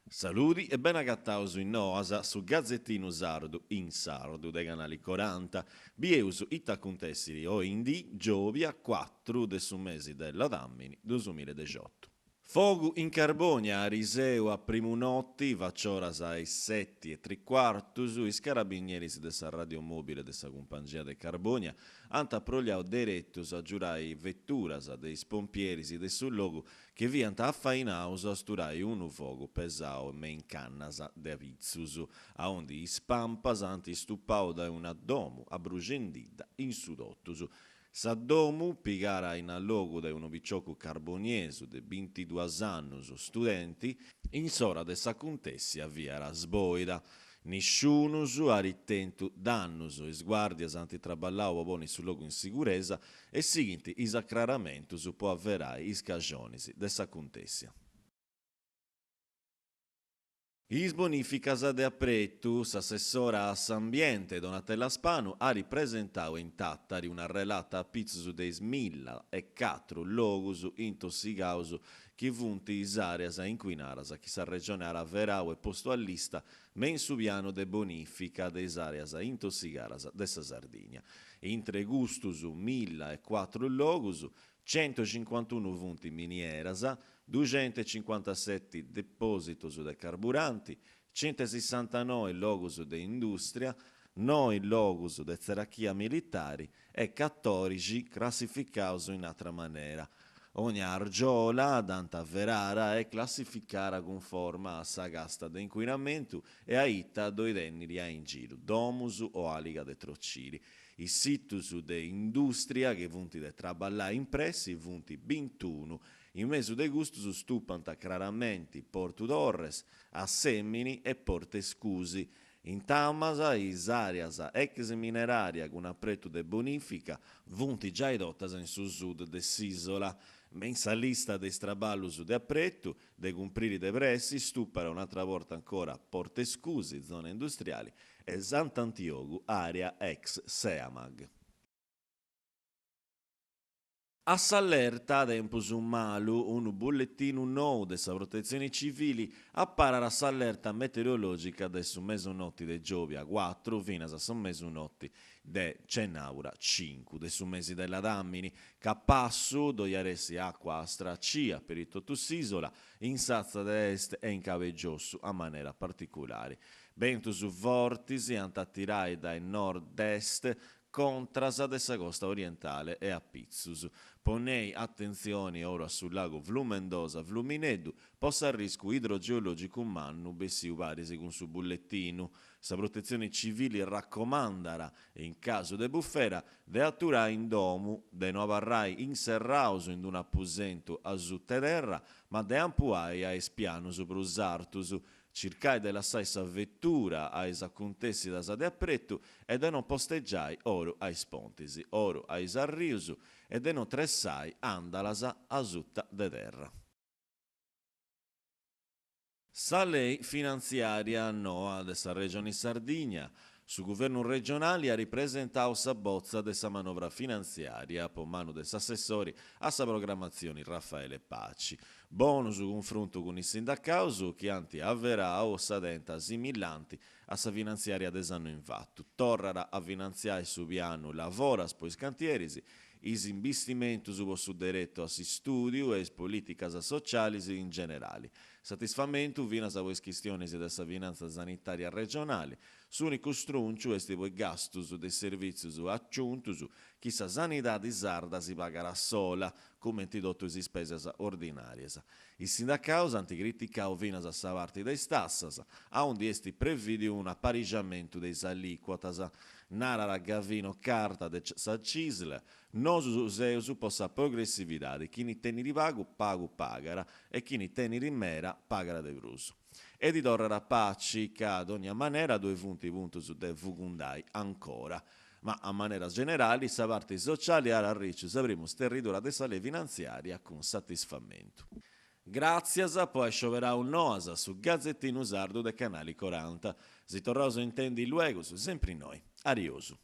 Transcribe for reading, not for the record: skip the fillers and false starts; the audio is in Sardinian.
Saludi e bene agataus in Noas, su gazetinu sardu in sardu de Canali Coranta. Bieus ita acuntessiri oi in dì, giòbia cuatru de su mesi de ladàmini duasmiladexiotu. Fogu in Carbònia, ariseu a primu noti, facioras a is seti e tricuartus, is carabinieris de sa Radiomobile de sa Cumpangia de Carbònia ant aproliau deretus a agiurai veturas de is pompieris de su logu chi fiant afainaus a sturai unu fogu pesau me in cannas de apitzus, aundi is pampas ant istupau dae una domu abruxendidda in su totus. Sa domu, pigara in allogu dae unu piciocu carboniesu de bintiduas annus, studenti, in s'ora de s'acuntèssia fiat sboida. Nisciunus at tentu dannus, is guàrdias ant traballau po ponni su logu in siguresa e sighint is acraramentus po averai is caxonis de s'acuntèssia. Is bonìficas de apretu, S'assessora a s'Ambiente, Donatella Spanu, at presentau in Tàtari una relata a pitzus de is milla e catru logus intossigaus chi funt is àreas incuinaras chi sa Regione at averau e postu a lista me in su pianu de bonìfica de is àreas intossigaras de sa Sardigna. Intre custus milla e cuatru logus, Centocincuantunu funt minieras, duxentocincuantaseti depòsitus de carburanti, centosissantanoi logus de indùstria, noi logus de tzerachia militari e catòrixi crassificaus in atra manera. Ònnia argiola dd'ant averara e classificara cunforma a sa casta de incuinamentu e a ita ddoi tenniri a in giru, domus o àliga de trociri. Is situs de indùstria chi funt de traballai in pressi funt bintunu, in mesu de custus stupant craramenti Portu Torres, Assèmini e Portescusi. Intamas is àreas ex minerària cun apretu de bonìfica funt giai totas in su sud de s'ìsola. Me in sa lista de is traballus de apretu De cumpriri de pressi, stupat un'atra borta ancora Portescusi, zona industriali, e Sant'Antiogu, àrea ex Seamag. A s'allerta, tempus malu, unu bulletinu nou de sa Protetzioni Civili aparat s'allerta meteorològica de su mesunoti de giòbia cuatru finas a su mesunoti de cenàbura cincu de su mesi de ladàmini, capassu ddoi at essi àcua a stracia peri totu s'ìsola, in s'atza de est e in cabu 'e giossu a manera particulari. Bentus fortis ant a tirai dae nord-est contras de sa costa orientale e a pitzus. Ponei atentzioni oru a su lagu Flumendosa Flumineddu po s'arriscu idrogeològicu mannu bessiu paris cun su bulletinu. Sa Protetzioni Civili racomandat, in casu de bufera, de aturai in domu, de no abarrai inserraus in unu apusentu a sut'e terra, ma de ampuai a is pianus prus artus, circai de lassai sa vetura a is acuntèssidas de apretu e de no postegiai oru a is pontis, oru a is arrius e de no tressai àndalas a suta de terra. Sa lei finantziària noa de sa Regioni Sardigna. Su Guvernu regionali at presentau sa botza de sa manovra finantziària po manu de s'assessori a sa programmatzioni Raffaele Paci. Bonu su cunfruntu cun is sindacaus chi ant averau sa tenta simillanti a sa finantziària de s'annu in fatu. Torrat a finantziai su pianu Lavoras po is cantieris is imbistimentus po su deretu a s'istùdiu e is polìticas socialis in generali. Satisfamentu finas po is chistionis de sa finantza sanitària regionali. S'ùnicu strùnciu est po is gastus de is servìtzius aciuntus chi sa sanidadi sarda si pagat a sola, cumenti totu is ispesas ordinàrias. Is sindacaus ant criticau finas sa parti de is tassas, aundi est prevìdiu un'aparixamentu de is alìcuotas. Narat Gavino Carta de sa Cisl, Nosus seus po sa progressividadi, chini tenit pagu, pagu pagat, e chini tenit meda, pagat de prus. E ddi torrat Paci ca a dogna manera ddoi funt puntus de fugundai ancora. Ma a manera generali sa parti sociali at arriciu sa primu sterridura de sa lei finantziària cun satisfamentu. Gràtzias po ai scioberau Noas, su gazetinu sardu de Canali Coranta. Si torraus a intendi luegus, sempri innoi. Ariosu.